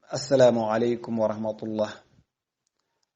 assalaamu aleykum wa rahmatullah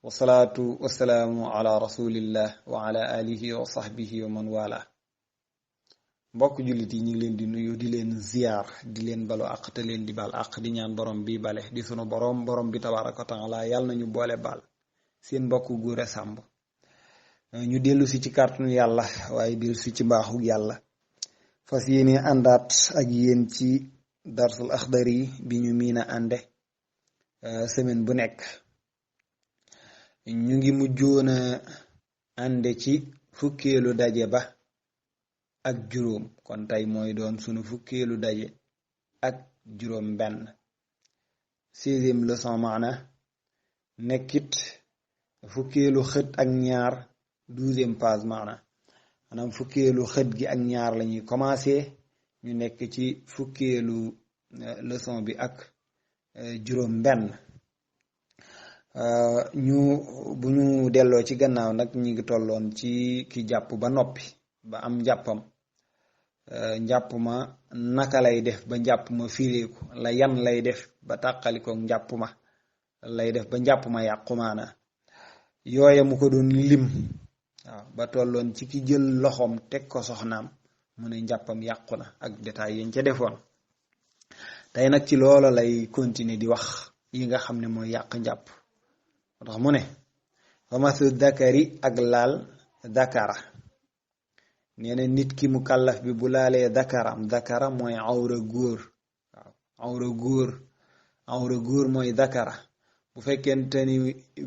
wasalaatu wasalaamu ala rasulillah wa ala alihi wa sahbihi wa man wala mbokk jullit yi ñu ngi leen di nuyu di leen ziyaar di leen balu àq te leen di baal àq di ñaan borom bi bale di sunu borom bi tabaaraka wa taala yàlla nañu boole baal seen mbokk Gora Samb ñu dellu si ci kàttanu yàlla waaye dellu si ci mbaaxu yàlla fas yéene àndaat ak yéen ci darsul Axdari bi ñu miina ànde semaine bu nekk ñu ngi mujjoon a ànde ci fukkeelu daje ba ak juróom kon tey mooy doon sunu fukkeelu daje ak juróom benn 16e leçon maana nekkit fukkeelu xët ak ñaar 12e page maanaam fukkeelu xët gi ak ñaar lañuy commencé ñu nekk ci fukkeelu leçon bi ak juróom benn bu ñu delloo ci gannaaw nag ñi ngi tolloon ci ki jàpp ba noppi ba am njàppam njàpp ma naka lay def ba njàpp ma fireeku la yan lay def ba tàqalikook njàpp ma lay def ba njàpp ma yàqu maana yooya mu ko doon lim waaw ba tolloon ci ki jël loxoom teg ko soxnaam mu ne njàppam yàqu na ak détail yañ ca defoon tey nag ci loolu lay continuer di wax yi nga xam ne mooy yàq njàpp moo tax mu ne famasu dakari ak laal dakara nee na nit ki mu kàllaf bi bu laalee dakara mooy awra góor waaw awra góor mooy dakara bu fekkente ni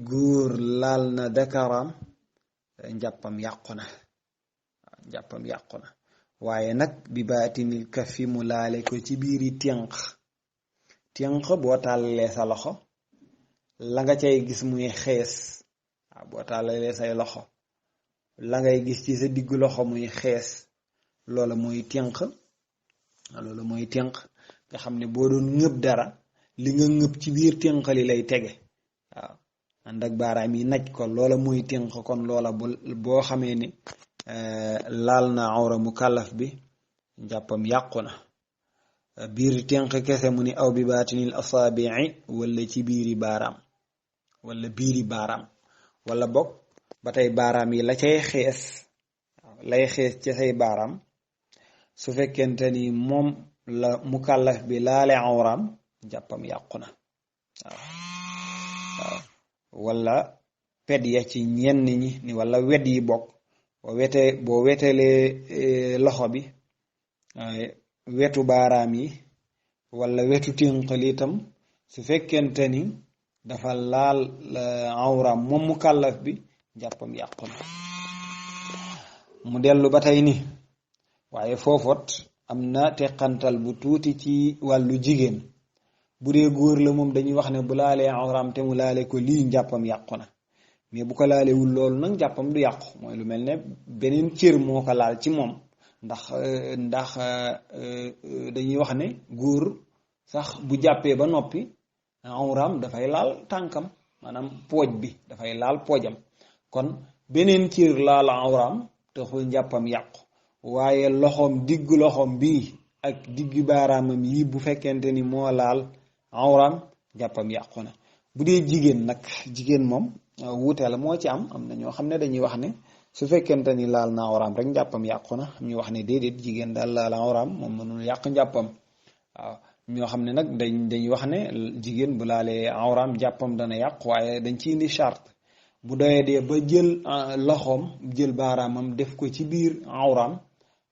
góor laal na dakaram njàppam yàqu na waaye nag bi baatinil kafi mu laale ko ci biiri ténq boo tàllalee sa loxo la nga cay gis muy xees waaw boo tàllalee say loxo la ngay gis ci sa diggu loxo muy xees loola mooy ténq nga xam ne boo doon ngëb dara li nga ngëb ci biir ténq li lay tege waaw ànd ak baaraam yi naj ko loola mooy ténq kon loola boo xamee ni laal na awra mu kàllaf bi njàppam yàqu na biir ténq kese mu ni aw bi baatinil asaabii wala ci biiri baaraam wala bokk ba tey baaraam yi la cay xees lay xees ci say baaraam su fekkente ni moom la mu kàllaf bi laale awraam njàppam yàqu na waaw wala pet ya ci ñenn ñi ni wala wet yi bokk boo wetelee loxo bi wetu baaraam yi wala wetu ténqal itam su fekkente ni dafa laal awraam moom mu kàllaf bi njàppam yàqu na mu dellu ba tey ni waaye foofot am na teqantal bu tuuti ci wàllu jigéen bu dee góor la moom dañuy wax ne bu laalee awraam te mu laale ko lii njàppam yàqu na mais bu ko laalewul loolu nag njàppam du yàqu mooy lu mel ne beneen cër moo ko laal ci moom ndax dañuy wax ne góor sax bu jàppee ba noppi awraam dafay laal tànkam maanaam pooj bi dafay laal poojam kon beneen cër laal awraam taxul njàppam yàqu waaye diggu loxoom bii ak diggu baaraamam yi bu fekkente ni moo laal awraam njàppam yàqu na bu dee jigéen moom wuute la moo ci am na ñoo xam ne dañuy wax ne su fekkente ni laal na awraam rek njàppam yàqu na ñu wax ne déedéet jigéen daal laal awraam moom mënul yàq njàppam waaw ñoo xam ne nag dañuy wax ne jigéen bu laalee awraam njàppam dana yàqu waaye dañ ci indi charte bu doyee ba jël loxoom jël baaraamam def ko ci biir awraam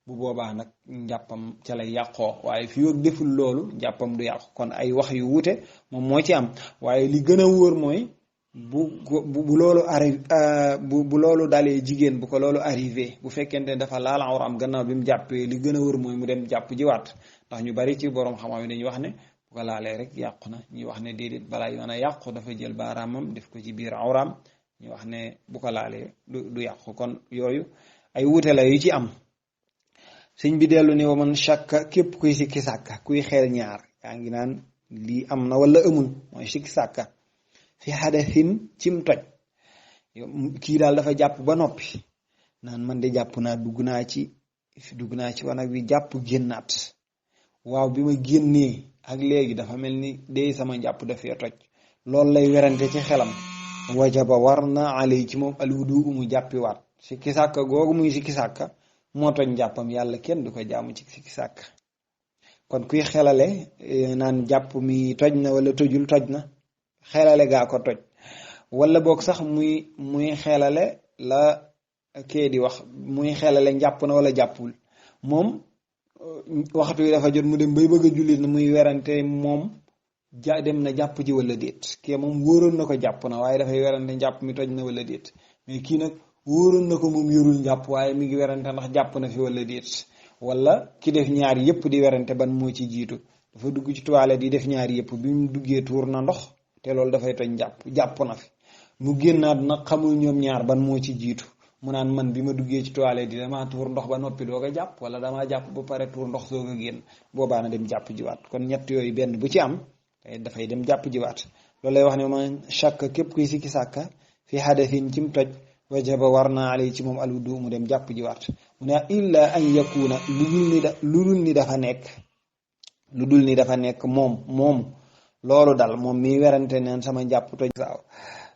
bu boobaa nag njàppam ca lay yàqoo waaye fii ak deful loolu njàppam du yàqu kon ay wax yu wuute moom moo ci am waaye li gën a wóor mooy bu loolu dalee jigéen bu ko loolu arrivé bu fekkente ne dafa laal awraam gannaaw bi mu jàppee li gën a wóor mooy mu dem jàpp jiwaat ndax ñu bari ci borom xam-xam yi dañuy wax ne bu ko laalee rek yàqu na ñuy wax ne déedéet balaa yoon a yàqu dafa jël baaraamam def ko ci biir awraam ñu wax ne bu ko laalee du yàqu kon yooyu ay wuute la yu ci am sëñ bi dellu ne wa man shakka képp kuy sikki sàkka kuy xel ñaar yaa ngi naan lii am na wala amul mooy sikki sàkka fi xadathin cim toj kii daal dafa jàpp ba noppi naan man de jàpp naa dugg naa ci wanag wi jàpp génnaat waaw bi ma génnee ak léegi dafa mel ni day sama njàpp dafee toj loolu lay werante ci xelam wajaba war na alay ci moom alwudu mu jàppiwaat sikki sàkka googu muy sikki sàkka moo toj njàppam yàlla kenn du ko jaamu ci sikki sàkka kon kuy xelale naan jàpp mi toj na wala tojul toj na xelale gaa ko toj wala boog sax muy xelale la kee di wax muy xelale njàpp na wala jàppul moom waxtu yi dafa jot mu dem bay bëgg a julli na muy werante moom dem na jàpp ji wala déet kii moom wóoroon na ko jàpp na waaye dafay werante njàpp mi toj na wala déet mais kii nag wóoroon na ko moom yorul njàpp waaye mi ngi werante ndax jàpp na fi wala déet wala ki def ñaar yëpp di werante ban moo ci jiitu dafa dugg ci toilette di def ñaar yëpp bi mu duggee tuur na ndox te loolu dafay toj jàpp na fi mu génnaat nag xamul ñoom ñaar ban moo ci jiitu mu naan man bi ma duggee ci toilette di damaa tuur ndox ba noppi doog a jàpp wala damaa jàpp ba pare tuur ndox soog a génn boobaa na dem jàpp jiwaat kon ñett yooyu benn bu ci am dafay dem jàpp jiwaat loolu lay wax ne man shakka képp kuy sikki sàkka fi hadathin cim toj wajaba war naa alay ci moom alwudu mu dem jàpp jiwaat mu ne illa an yakuna lu dul ni dafa nekk moom loolu dal moom mi werante neen sama njàpp toj saaw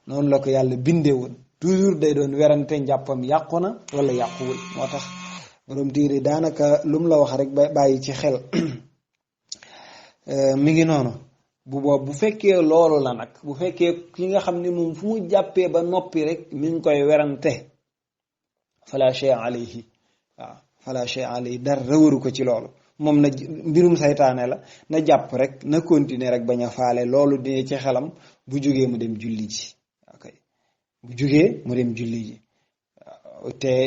noonu la ko yàlla bindee woon toujours day doon werante njàppam yàqu na wala yàquwul moo tax borom téere daanaka lum la wax rek bàyyi ci xel mi ngi noonu bu fekkee loolu la nag bu fekkee ki nga xam ne moom fu mu jàppee ba noppi rek mi ngi koy werante fala shay alayhi waaw fala shay alayhi dara waru ko ci loolu moom na mbirum saytaane la na jàpp rek na continuer rek bañ a faale loolu dine ci xelam bu jógee mu dem julli ji bu jógee mu dem julli ji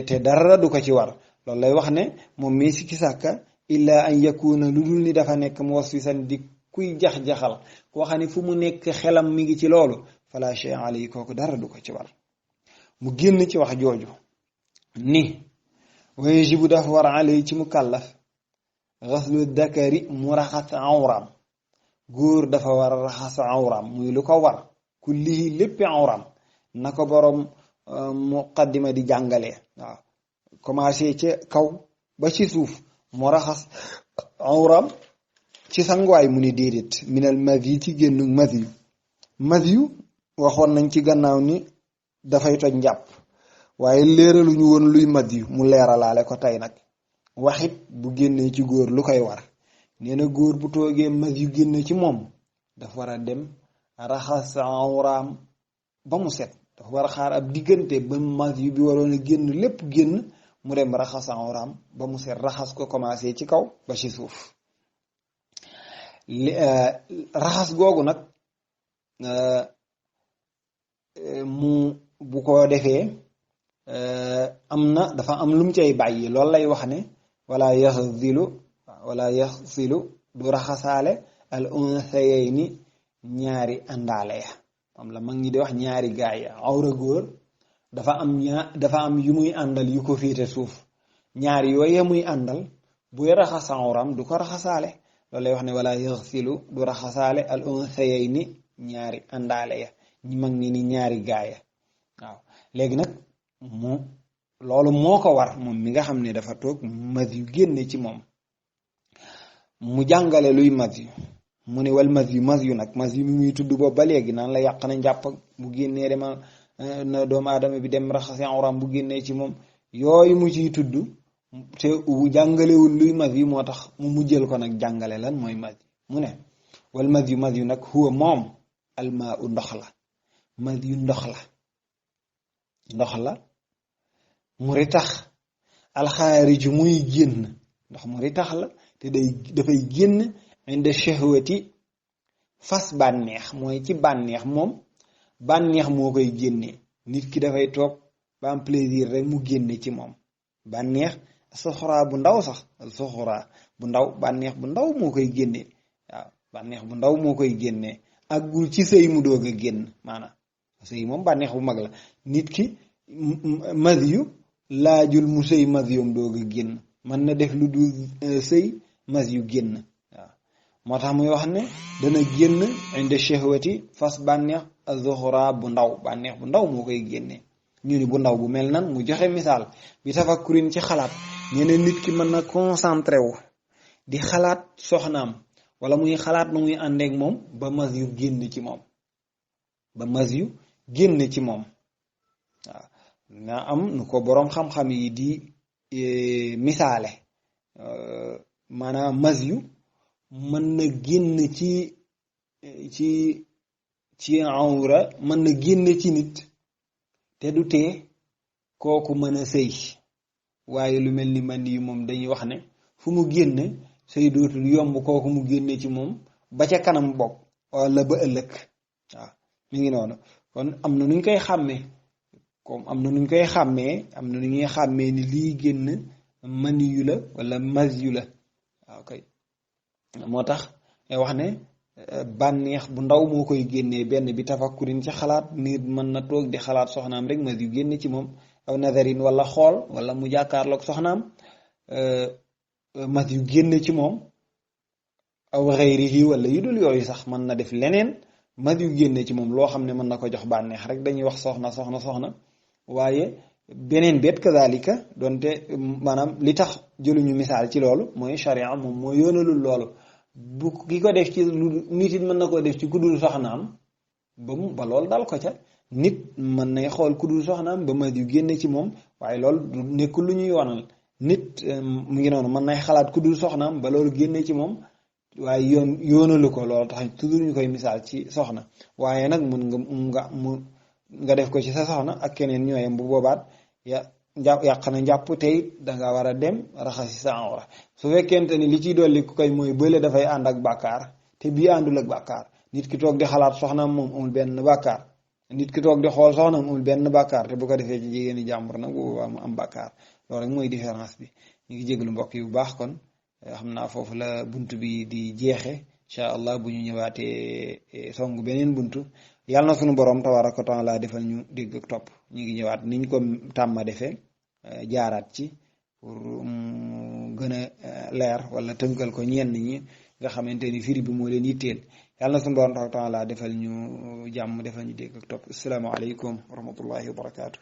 te dara du ko ci war loolu lay wax ne moom mii sikki sàkka illa an yakuna lu dul ni dafa nekk mu waswisan di kuy jax-jaxal koo xam ne fu mu nekk xelam mi ngi ci loolu fala shay alayhi kooku dara du ko ci war mu génn ci wax jooju ni wa yajibu dafa war alay ci mu kàllaf xaslu dakari mu raxas awram góor dafa war a raxas awram muy lu ko war kullihi lépp awram na ko borom muqaddima di jàngalee waaw commencé ca kaw ba ci suuf mu raxas awram ci sanguwaay mu ni déedéet minal madhi ci génnu madhi waxoon nañ ci gannaaw ni dafay toj njàpp waaye leeraluñu woon luy madhi mu leeralaale ko tey nag waxit bu génnee ci góor lu koy war nee na góor bu toogee madhi génne ci moom dafa war a dem raxas awram ba mu set dafa war a xaar ab diggante ba madhi bi waroon a génn lépp génn mu dem raxas awram ba mu set raxas ko commencé ci kaw ba ci suuf raxas googu nag mu bu ko defee dafa am lum cay bàyyi loolu lay wax ne wala yaxsilu du raxasaale al unsayayni ñaari àndaale ya moom la mag ñi di wax ñaari gaay ya awra góor dafa am yu muy àndal yu ko féete suuf ñaari yooye muy àndal buy raxas awram du ko raxasaale loolu lay wax ne wala yaxsilu du raxasaale al unsayayni ñaari àndaale ya ñi mag ñi ni ñaari gaaya waaw léegi nag loolu moo ko war moom mi nga xam ne dafa toog madhi génne ci moom mu jàngale luy madhi mu ne wal madhi nag madhi mi muy tudd boobu ba léegi naan la yàq na njàpp bu génnee dema na doomu aadama bi dem raxasi awram bu génnee ci moom yooyu mu ciy tudd te jàngalewul luy madhi moo tax mu mujjël ko nag jàngale lan mooy madhi mu ne wal madhi nag huwa moom almaa u ndox la madhi ndox la mu ritax alxaariju muy génn ndox mu ritax la te dafay génn inde shahwati fas bànneex mooy ci bànneex moom bànneex moo koy génne nit ki dafay toog ba am plaisir rek mu génne ci moom bànneex soxoraa bu ndaw sax soxoraa bu ndaw bànneex bu ndaw moo koy génne waaw bànneex bu ndaw moo koy génne àggul ci sëy mu doog a génn maanaam sëy moom bànneex bu mag la nit ki madhiyu laajul mu sëy madhiyum doog a génn mën na def lu dul sëy madhiyu génn waaw moo tax muy wax ne dana génn inde shahwati fas bànneex az-zuhra bu ndaw bànneex bu ndaw moo koy génne ñu ni bu ndaw bu mel nan mu joxe misaal bi tafakkurin ci xalaat ñeneen nit ki mën na concentré wu di xalaat soxnaam wala muy xalaat nu muy àndeek moom ba mas yu génn ci moom waaw nga am nu ko boroom xam-xam yi di misaale maanaam mas yu mën na génn ci awra mën na génn ci nit te du tee kooku mën a sëy waaye lu mel ni man yu moom dañuy wax ne fu mu génn sëy dootul yomb kooku mu génne ci moom ba ca kanam bokk wala ba ëllëg waaw mi ngi noonu kon am na nuñ koy xàmmee am na nu ñuy xàmmee ni lii génn mani yu la wala mas yu la waaw kay moo tax wax ne bànneex bu ndaw moo koy génnee benn bi tafakkurin ci xalaat nit mën na toog di xalaat soxnaam rek mas yu génn ci moom aw nazarin wala xool wala mu jàkkaarloog soxnaam mas yu génn ci moom aw xayrihi wala yu dul yooyu sax mën na def leneen mas yu génn ci moom loo xam ne mën na ko jox bànneex rek dañuy wax soxna waaye beneen beet kazalika donte maanaam li tax jëluñu misaal ci loolu mooy sharia moom moo yoonalul loolu bu ki ko def ci lu nit it mën na koo def ci ku dul soxnaam ba loolu dal ko ca nit mën nay xool ku dul soxnaam ba mas yu génne ci moom waaye loolu du nekkul lu ñuy yoonal nit mu ngi noonu mën nay xalaat ku dul soxnaam ba loolu génne ci moom waaye yoonalu ko loolu tax toujours ñu koy misaal ci soxna waaye nag mun nga def ko ci sa soxna ak keneen ñooyam bu boobaat yàq na njàpp tey danga war a dem raxasi sa awra su fekkente ni li ciy dolli ku koy mooy bële dafay ànd ak bàkkaar te bii àndul ak bàkkaar nit ki toog di xalaat soxnaam moom amul benn bàkkaar nit ki toog di xool soxnaam amul benn bàkkaar te bu ko defee ci jigéeni jàmbur nag bu boobaa mu am bàkkaar loolu rek mooy différence bi ñu ngi jégalu mbokk yi bu baax kon xam naa foofu la buntu bi di jeexe incha allah bu ñu ñëwaatee song beneen buntu yàlla na sunu borom tabaraka wa taala defal ñu dégg ak topp ñu ngi ñëwaat niñ ko tàmma defee jaaraat ci pour gën a leer wala tënkal ko ñenn ñi nga xamante ni firi bi moo leen yitteel yàlla na sunu borom tabaraka wa taala defal ñu jàmm defal ñu dégg ak topp asalaamaaleykum wa rahmatullahi wa barakaatu.